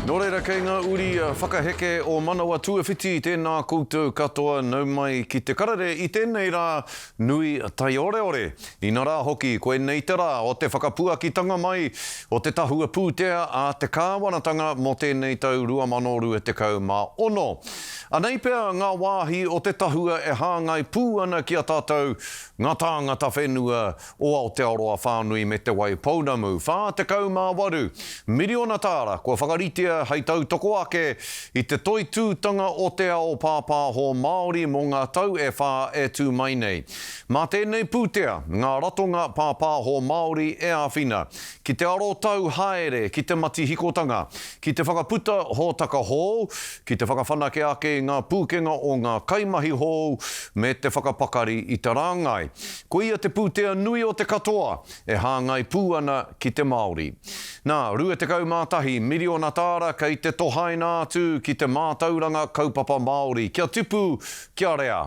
Nō reira, kei ngā uri whakaheke o Manawa Tuawhiti, tēnā koutou katoa, nau mai ki te karere i tēnei rā nui taioreore. Inarā hoki, koinei te rā o te whakapuakitanga mai o te tahua pūtea a te kāwanatanga mō tēnei tau 2026. Anei pea ngā wāhi o te tahua e hāngai pū ana ki a tātou ngā tāngata whenua o Aotearoa whānui me Te Wai Pounamu, 48 miriona tāra kua whakaritea hei tautoko ake i te toitūtanga o te ao pāpāho Māori mō ngā tau e whā e tū mai nei. Mā tēnei pūtea ngā ratonga pāpāho Māori e āwhina ki te arotau haere ki te matihikotanga, ki te whakaputa hōtaka hou, ki te whakawhanake ake i ngā pūkenga o ngā kaimahi hou me te whakapakari i te rāngai. Koia te pūtea nui o te katoa e hāngai pū ana ki te Māori. Nā, 21 miriona tāra kei te tohaina atu ki te mātauranga kaupapa Māori kia tipu, kia rea.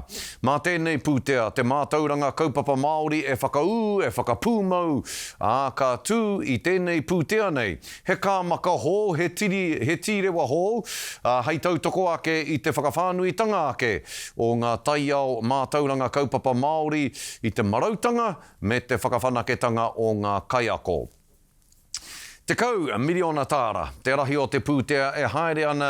Mā tēnei pūtea te mātauranga kaupapa Māori e whakaū, e whakapūmau, ā, ka tū i tēnei pūtea nei He kāmaka hou, he tiri, he tīrewa hou, ā, hei tautoko ake i te whakawhānuitanga ake o ngā taiao mātauranga kaupapa Māori i te marautanga me te whakawhanaketanga o ngā kaiako. 10 miriona tāra te rahi o te pūtea e haere ana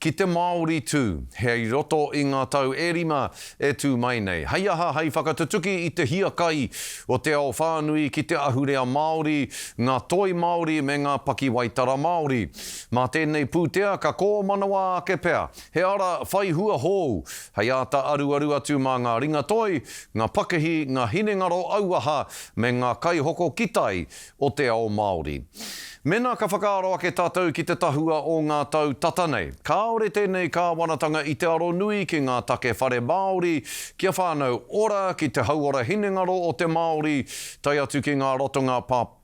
ki te Māori tū, hei roto i ngā tau e rima e tū mai nei. Hei aha, hei whakatutuki i te hiakai o te ao whānui ki te ahurea Māori, ngā toi Māori me ngā pakiwaitara Māori. Mā tēnei pūtea ka kōmanawa ake pea he ara whai hua hou hei āta aruaru atu mā ngā ringatoi, ngā pakihi, ngā hinengaro auaha me ngā kaihoko ki tai o te ao Māori. Mēnā ka whakaaro ake tātou ki te tahua o ngā tau tata nei, kāore tēnei kāwanatanga i te aro nui ki ngā take whare Māori, kia whānau ora, ki te hauora hinengaro o te Māori, tae atu ki ngā ratonga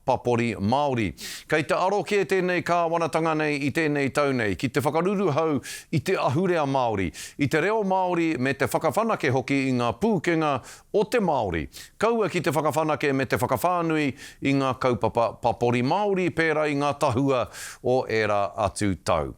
papori Māori. Kei te aro kē tēnei kāwanatanga nei i tēnei tau nei ki te whakaruruhau i te ahurea Māori, i te reo Māori me te whakawhanake hoki i ngā pūkenga o te Māori, kaua ki te whakawhanake me te whakawhānui i ngā kaupapa papori Māori pērā i ngā tahua o ērā atu tau.